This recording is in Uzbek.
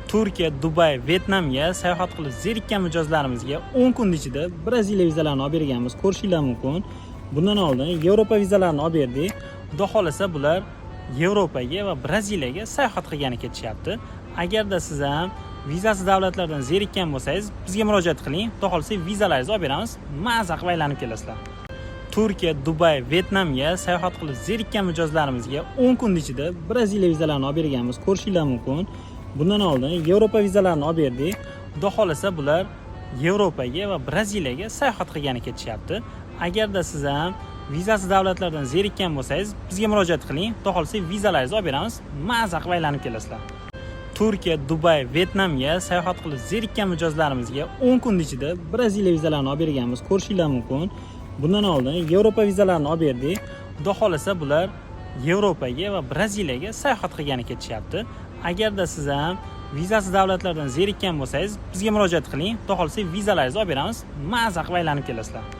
Turkiya, Dubay, Vyetnamga sayohat qilib zerikkan mijozlarimizga 10 kun ichida Braziliya vizalarini olib berganmiz, ko'rishinglar mumkin. Bundan oldin Yevropa vizalarini olib berdik. Xudo xohlasa, bular Yevropaga va Braziliyaga sayohat qilgani ketishyapti. Agarda siz ham vizasiz davlatlardan zerikkan bo'lsangiz, bizga murojaat qiling. Xudo xohlasa, vizalaringizni olib beramiz. Maza qilib aylanib kelasizlar. Turkiya, Dubay, Vyetnamga sayohat qilib zerikkan mijozlarimizga 10 kun ichida Braziliya vizalarini olib berganmiz, ko'rishinglar mumkin. Bundan oldin Yevropa vizalarini olib berdik. Xudo xohlasa, bular Yevropaga va Braziliyaga sayohat qilgani ketishyapti. Agarda siz ham vizasiz davlatlardan zerikkan bo'lsangiz, bizga murojaat qiling. Xudo xohlasa, vizalaringizni olib beramiz. Maza qilib aylanib kelasizlar. Turkiya, Dubay, Vyetnamga sayohat qilib zerikkan mijozlarimizga 10 kun ichida Braziliya vizalarini olib berganmiz, ko'rishinglar mumkin. Bundan oldin Yevropa vizalarini olib berdik. Xudo xohlasa, bular Yevropaga va Braziliyaga sayohat qilgani ketishyapti. Agarda siz ham vizasiz davlatlardan zerikkan bo'lsangiz, bizga murojaat qiling. Xudo xohlasa, vizalaringizni olib beramiz. Maza qilib aylanib kelasizlar.